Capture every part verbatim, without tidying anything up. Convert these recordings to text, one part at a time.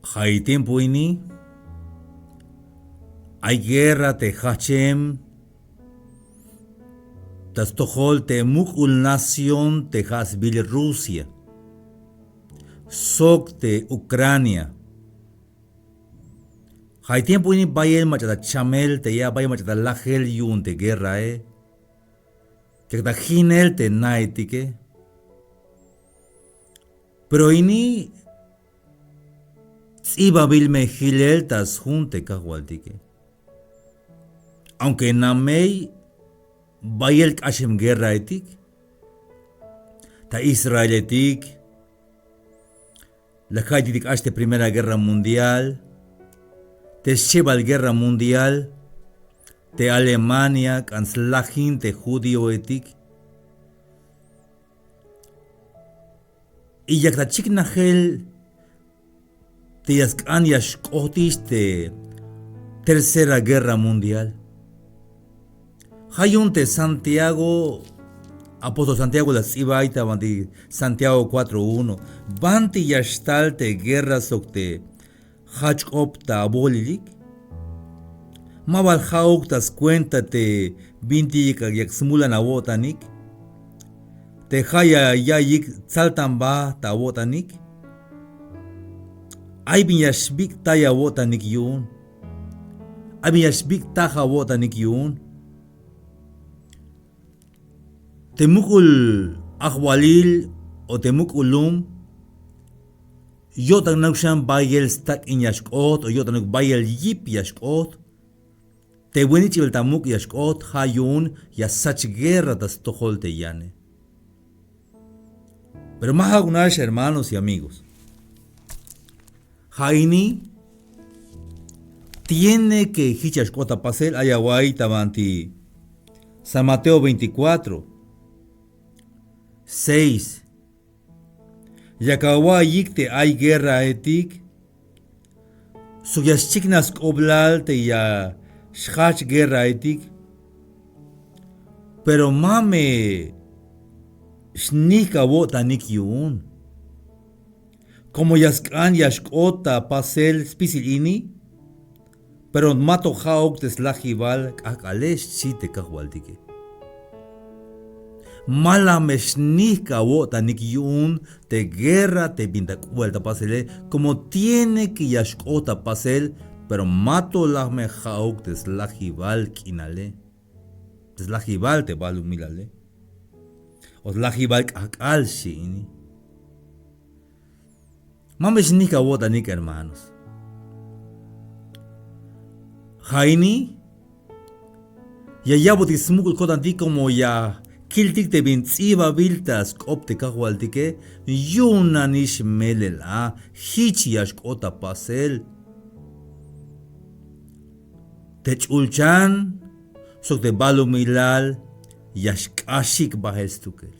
Ja' i tiempo ini ay guerra te jajchem ta stojol te muk'ul nación te ja' sbiil Rusia sok te Ucrania. Ja' i tiempo ini bayel mach'a ta chamel te ya, bayel mach'a ta lajel yu'un te guerrae. Yak ta jinel te naetike. Pero ini ts'ibabil me jilel ta sjun te kajwaltike. Aunque namey bayel k'axem guerraetik, ta Israeletik, la ka'ytik te k'ax te Primera Guerra Mundial, te Xchebal Guerra Mundial, te Alemania, k'an slajin te judíoetik. Y yak ta chiknajel te ya sk'an ya xk'otix te Tercera Guerra Mundial. Ja' yu'un te Santiago, apóstol Santiago la sts'ibay ta banti Santiago cuatro uno. Banti ya xtal te guerra sok te jajch k'op ta awolilik. Ma bal ja'uk ta skuenta te binti yak, yak smulan awo'tanik, te ja' ya ya'iyik tsaltanba ta awo'tanik. Ay bin ya xbik'tay awo'tanik yu'un. Ay bin ya xbik'taj awo'tanik yu'un. Te muk'ul ajwalil o te muk'ul lum yo'tanuk xan bayel stak'in ya xk'ot o yo'tanuk bayel yip ya xk'ot. Te wen ich'bel ta muk' ya xk'ot, ja' yu'un ya sach guerra ta stojol te yane. Pero ma ja'uk nax, hermanos y amigos. Ja' ini tiene que jich ya xk'ot ta pasel. Ay awa'iy ta banti San Mateo veinticuatro, seis. Yak awa'iyik te ay guerraetik sok ya xchiknaj sk'oblal te ya xjajch guerraetik. Pero ma me xnijk awo'tanik yu'un. Como ya sk'an ya xk'ot ta pasel spisil ini, pero mato ja'uk te slajibal k'ajk'ale, xchi te kajwaltike. Ma la me xnijk awo'tanik yu'un te guerra te bin ta k'u'el ta pasele, como tiene que ya xk'ot ta pasel, pero mato la me ja'uk te slajibal k'inale, te slajibal te balumilale, o slajibal k'ajk'al, xchi ini. Ma me xnijk awo'tanik, hermanos. Ja' ini ya ya'botik smuk'ul ko'tantik como ya kiltik te bin ts'ibabil ta sk'op te kajwaltike. Yu'un nanix melel a, jich ya xk'ot ta pasel. Te ch'ulchan sok te balumilal ya xk'axik bael stukel.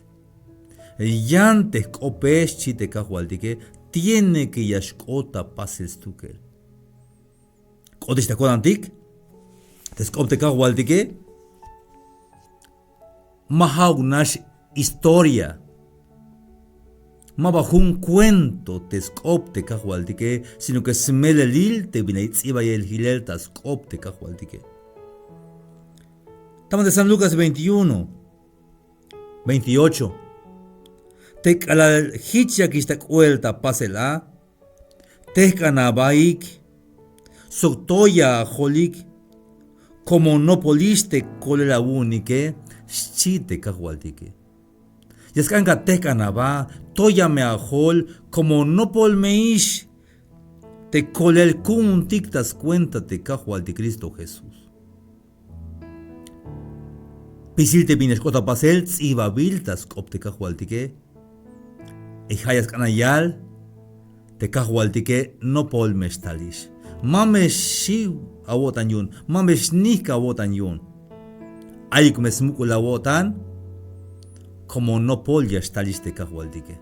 Yan te jk'ope, xchi te kajwaltike, tiene que ya xk'ot ta pasel stukel. K'otix ta ko'tantik te sk'op te kajwaltike. Ma ja'uk nax historia, ma ba jun cuento te sk'op te kajwaltike, sino que smelelil te bin ay ts'ibayel jilel ta sk'op te kajwaltike. Tama te San Lucas veintiuno, veintiocho. Te k'alal jich yakix ta k'u'el ta pasel a, tejk'an abaik sok toya ajolik, como nopolix te kolel awu'unike, xchi te kajwaltike. Ya sk'an ka tejk'an aba, toya me ajol, como nopol me ix te kolel ku'untik ta skuenta te kajwaltik Cristo Jesús. Spisil te bin ya xk'ot ta pasel, ts'ibabil ta sk'op te kajwaltike. Y ja' ya sk'an ya yal te kajwaltike, nopol me xtalix. Ma me xiw awo'tan yu'un, ma me xnijk awo'tan yu'un. Ayuk me smuk'ul awo'tan, como nopol ya xtalix te kajwaltike.